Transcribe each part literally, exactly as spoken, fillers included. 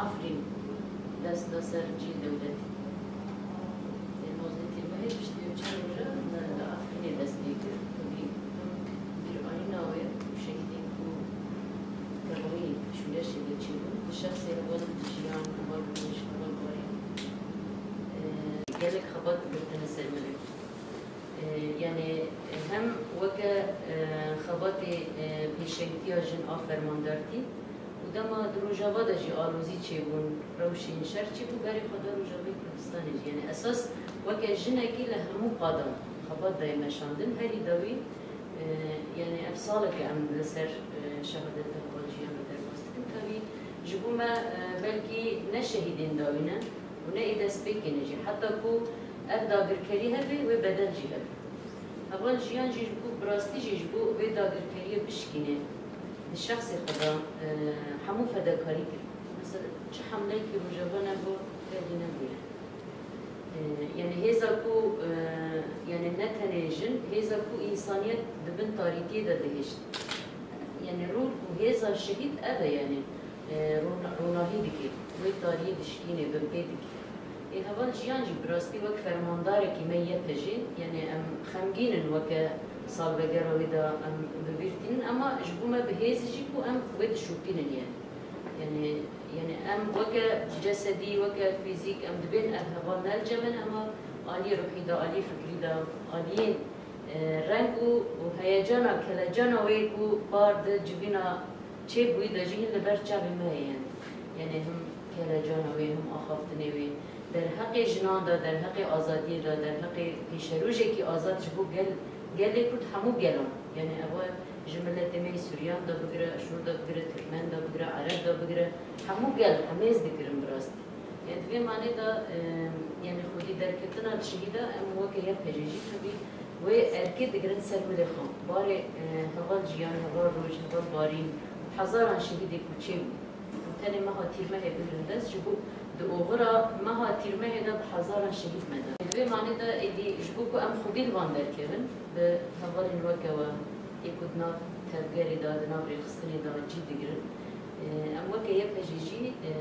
Afrîn dest da ser cî dewletî. Ê, nozdeh tîrmehê piştî çend roja me li Afrînê dest pê kir. Tabii, bîranîna wê û şehîdên ku tevayî şûreşê de çêbûn, bi şexsê heval Jiyan, heval Roj, heval Barî, e, gelek xebat girtine ser min. E, yani hem weke, e, xebatê, e, pêşengtiya jin a fermandartî û dema di Rojava de jî alozî çêbûn, rewşên şer çêbû, berê xwe da Rojavayê Kurdistanê jî. Yani esas weke jinekî li hemû qadan xebat dayê meşandin, herî dawî, e, yani ev saleke em li ser, e, şehadeta heval Jiyan re derbas dikin. Tevî ji bo me, e, belkî ne şehîdên dawî ne, û ne ê destpêkê ne jî. Heta ku ev dagirkerî hebe, wê bedel jî hebe. Heval Jiyan jî ji bo, bi rastî jî ji bo vê dagirkeriyê bişkîne, di şexsê xwe de, e, hemû fedekarî kir. Mesela çi hemleyekî Rojava nebû, tevî nebûye. E, yani hêza ku, e, yani ne tenê jin, hêza ku însaniyet di bin tarîtiyê de dihişt. Yani rû û hêza şehîd ev e yani. E, rûn-, rûnahî dike, wê tariyê dişkîne, binpê dike. Ê heval Jiyan jî bi rastî wek fermandarekî me Y P J'ê, yani em xemgîn in weke salvegera wê de em bi bîr tînin, ema ji bo me bi hêz jî ku em wê dişopînin yani. Yani, yani em weke cesedî, weke fîzîk em dibên ev heval ne li cem in, ema aliyê ruhî de, aliyê fikrî de, aliyên, e, reng û, û heyecana, kelecana wê ku bar di civîna çêbûyî de jî hin li ber çavê me heye. Yani him kelecana wê, him axaftinê wê. Derheqê jinan de, derheqê azadiyê de, derheqê pêşerojekî azad ji bo gel, gelê Kurd hemû gelan. Yani eva ji miletê me yê Suryan de bigire, Şûr de bigire, Tirkmen de bigire, Ereb de bigire, hemû gel hemêz dikirin bi rastî. Yani di vê manê de, e, yani xwedî derketina li şehîda em weke Y P J'ê jî tevî wê erkê digirin ser milê xwe. Barê, e, heval Jiyan, heval Roj, heval Barîn û hezaran şehîdê ku çêbû. Û tenê meha Tîrmehê bigrin dest, ji bo di oxira meha Tîrmehê de bi hezaran şehîd me da. Di vê manê de êdî ji bo ku em xwedî li van derkevin, bi hevalên weke we ê ku di nav tevgerê de, di nav rêxistinê de cî digirin, e, em weke Y P J'ê jî, e,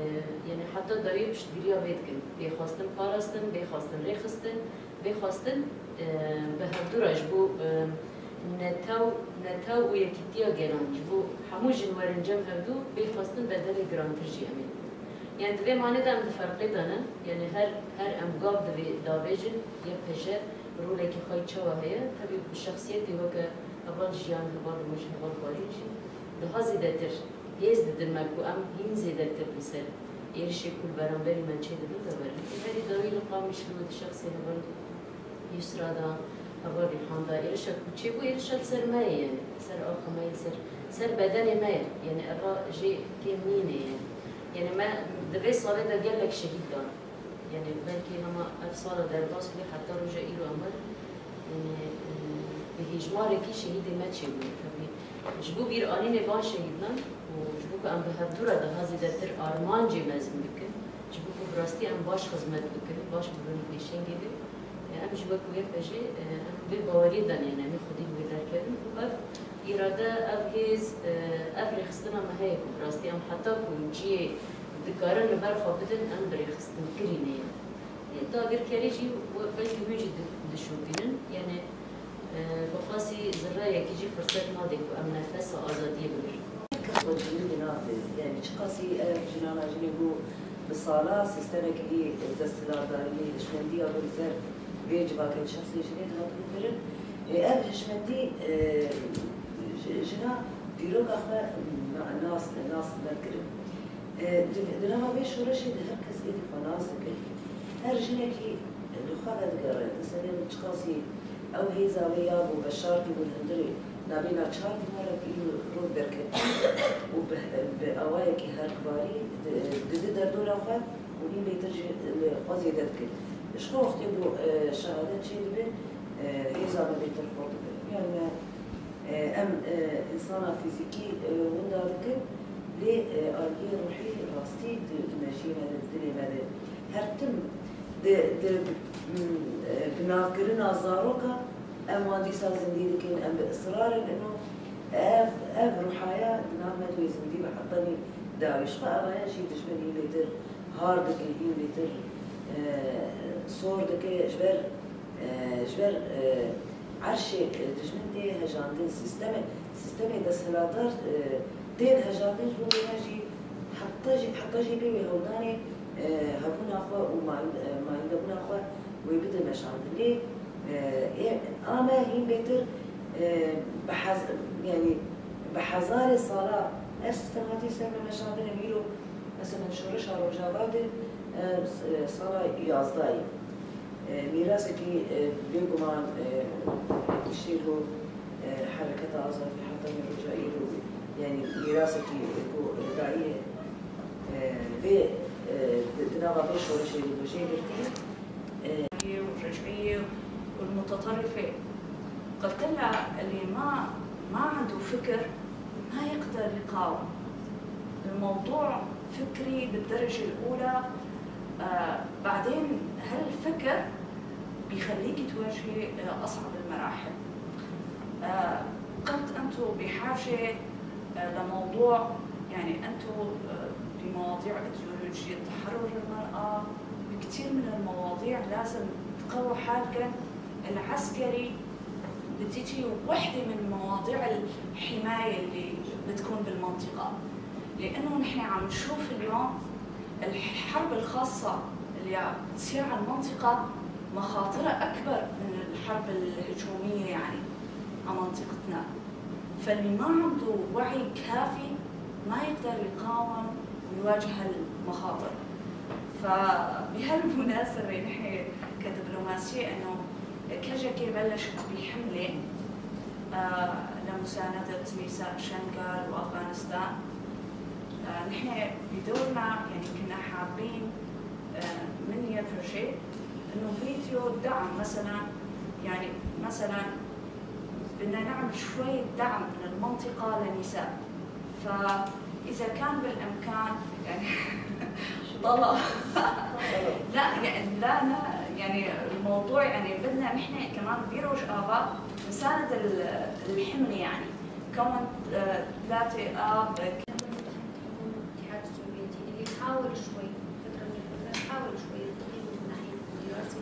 yani heta dawiyê piştgiriya vê dikin. Bê xwestin parastin, bê xwestin rêxistin, bê xwestin, e, bi hevdû re ji bo, e, netew, netew û yekîtiya gelan, ji bo hemû jin werin cem hevdû, bê xwestin bedelê girantir jî em ê bidin. Yani di vê manê de em di ferqê de ne, yani her, her em gav divê davêjin, Y P J rolekî xwe yî çawa heye, tevî bi şexsiyetê weke heval Jiyan, heval Roj, heval Barîn jî daha zêdetir hêz didin me ku em hîn zêdetir li ser êrişê ku li beramberî me çêdibin vewerin. Û herî dawî li Qamişlo di şexsê heval Yusra de, heval Rîhan de, êrişa ku çêbû, êrişa li ser me ye, li ser axa me ye, li ser, ser bedenê me ye. Yani eva jê kêm nîne ye. Yani me di vê salê de gelek şehîd dan. Yani belkî hema ev sala derbas bû, heta roja îro em werin, yani, e, bi hêjmarekî şehîdê me çêbûne. Tevî ji bo bîranînê van şehîdnan û ji bo ku em bi hevdû re daha zêdetir armancê mezin bikin, ji bo ku bi rastî em baş xizmet bikin, baş bibin pêşengê wê, e, em jî wek Y P J, e, em vê baweriyê de ne, em ê xwedî li wê derkevin û ev Îrade, ev hêz, e, ev rêxistina me heye ku bi rastî em heta ku cihê dikarin li ber xwe bidin, em bi rêxistinkirî ne. Ê dagirkerî jî we-, belkî hûn jî di-, dişopînin. Yani, e, bi qasî zirreyekî jî firset nade ku em nefesa azadiyê bigirin. Kir xwe cihî nade. Yani çiqasî ev jinana jinê ku bi sala sîstemekî desthilatdarî, hişmendiya li ser vê civakê şexsê jinê dihat kirin. Ê, ev hişmendî, e, ji-, jina dîroka xwe na-, nas, nas nekirin. E, di, di nava vê şoreşê de her kes êdî xwe nas dike. Her jinekî li xwe vedigere. Mesela çiqasî ew hêza wê ya bû veşartî bû li hundirê nabêna çar dînarek îro rû derketî û bi, bi awayekî herkvarî di, didi derdora xwe û hîn bêtir jî li xwe zêde dike. Ji xwe wextê bû, e, şehadet çêdibe, e, hêza me bêtir xurt dibe. Yani me, e, em, e, însana fîzîkî, e, winda dikin, lê, e, aliyê ruhî rastî di, di mejiyê me de, di dilê me de. Her tim di, di, mm, e, binavkirina zaroka em wan dîsa zindî dikin, em bi israr in ino ev, ev ruhaya di nav me de wê zindî be, hetanî Dawî ji xwe avaya jî dijmin hîn bêtir har dike, hîn bêtir, e, sor dike, ji ber, e, ji ber, e, erşê, e, dijmin tê hejandin, sîstemê, sîstemê desthilatdar, e, tên hejandin, ji bo wê jî heta jî, heta jî bê wê hewldanê, e, hebûna xwe û mayîn-, e, mayîndebûna xwe wê bide meşandin. Lê, e, ê, a me hîn bêtir, e, bi hez-, yanî bi hezarê sala ev sîstem hatiye ser me meşandin, em îro, mesela, şoreşa Rojava de, e, s-, e, sala yazdayê. E, mîrasekî, e, bêguman, e, tiştê ku, e, Hereketa Azadî heta vê roja îro, yanî mîrasekî ku daye, e, vê, e, di, di nava vê şoreşê de jê girtî. E, والرجعية والمتطرفة. قلت لها: اللي ما، ما عنده فكر ما يقدر يقاوم. الموضوع فكري بالدرجة الأولى. آه، بعدين هالفكر بيخليكي تواجهي، آه، أصعب المراحل. آه، قلت أنتو بحاجة، آه، لموضوع، يعني، أنتو، آه، بمواضيع أيديولوجية تحرر المرأة، بكتير من المواضيع لازم تقووا حالكن. العسكري بتجي وحدة من مواضيع الحماية اللي بتكون بالمنطقة، لأنه نحن عم نشوف اليوم الحرب الخاصة اللي عم تصير على المنطقة مخاطرها أكبر من الحرب الهجومية، يعني، على منطقتنا. فاللي ما عنده وعي كافي ما يقدر يقاوم ويواجه هالمخاطر. فبهالمناسبة نحن كدبلوماسية إنه كجكي بلشت بحملة، آه، لمساندة نساء شنغال وأفغانستان. آه، نحن بدورنا، يعني، كنا حابين، آه، من يا بروجي إنه فيديو دعم مثلًا، يعني، مثلًا بدنا نعمل شوية دعم من المنطقة لنساء. فإذا كان بالإمكان، يعني، طلب. لا، يعني، لا، لا، يعني، الموضوع، يعني، بدنا نحن كمان بروجافا نساند ال-، الحملة، يعني، كون، آه، ثلاثة آب. الاتحاد السوفيتي اللي حاول شوي، فترة من الفترات حاول شوي يقتحم من ناحية الدراسة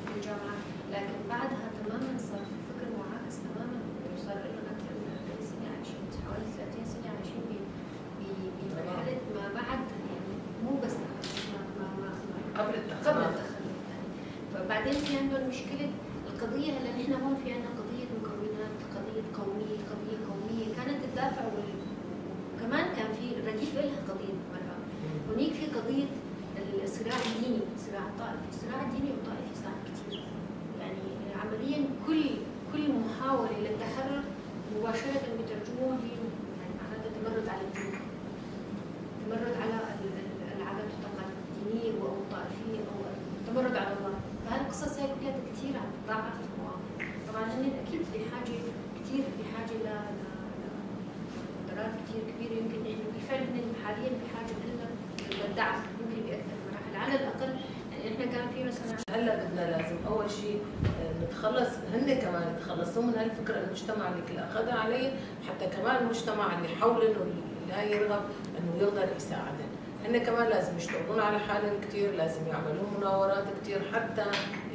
والجامعة، لكن بعدها تمامًا صار في فكر معاكس تمامًا، وصار لهم أكثر من أربعين سنة عايشين، حوالي ثلاثين سنة عايشين ب-، ب-، بمرحلة ما بعد، يعني، مو بس ما، ما، ما، ما، قبل التخلف. قبل التخلف، يعني. فبعدين في عندهم مشكلة القضية، هلا نحن هون في عنا قضية مكونات، قضية قومية، قضية قومية، كانت تدافع وال-، وكمان كان في رديف إلها قضية المرأة. هنيك في قضية الصراع الديني، الصراع الطائفي، الصراع الديني والطائفي صعب كتير. يعني عمليًا كل، كل محاولة للتحرر مباشرة بترجموها هي، يعني، معناتها تمرد على الدين، تمرد على ال-، ال-، العادات والتقاليد الدينية أو الطائفية أو التمرد على الله. فهالقصص هاي كلها كتير عم تضعف. طبعًا هن أكيد في حاجة، كتير في حاجة ل-، ل-، ل-، لقدرات كتير كبيرة. يمكن إنه بالفعل هن حاليًا بحاجة إلنا للدعم، يمكن بأكثر المراحل. على الأقل، يعني، إحنا كان في مثلًا هلأ بدنا لازم أول شي، آه، نتخلص، هن كمان يتخلصوا من هالفكرة، المجتمع اللي كل أخذها عليه، حتى كمان المجتمع اللي حولن واللي لا يرغب إنه يقدر يساعدن. هن كمان لازم يشتغلون على حالن كتير، لازم يعملون مناورات كتير، حتى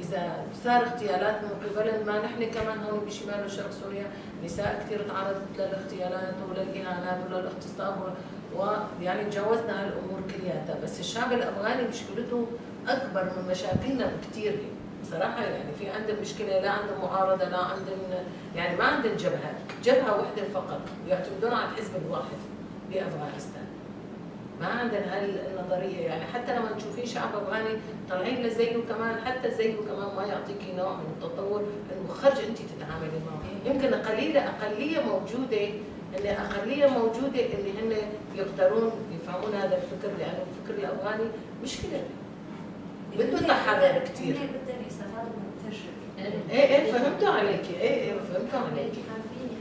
إذا صار اغتيالات من قبلن، ما نحن كمان هون بشمال وشرق سوريا نساء كتير تعرضت للاغتيالات وللإهانات وللاغتصاب و-، ويعني تجاوزنا هالأمور كلياتها. بس الشعب الأفغاني مشكلته أكبر من مشاكلنا بكتير. بصراحة يعني في عندن مشكلة، لا عندن معارضة، لا عندن، يعني ما عندن جبهة، جبهة وحدة فقط، ويعتمدون على الحزب الواحد بأفغانستان. ما عندن هالنظرية، يعني حتى لما تشوفين شعب أفغاني طالعين لزيه كمان، حتى زيه كمان ما يعطيكي نوع من التطور إنه خرج أنت تتعاملي معه. يمكن قليلة، أقلية موجودة، إن أقلية موجودة اللي هن يقدرون يفهمون هذا الفكر، لأنه الفكر الأفغاني مشكلة. بده تحرر كتير. هن بدهم يستفادوا من التجربة. إيه، إيه، فهمت عليكي. إيه، إيه، فهمت عليكي. كان في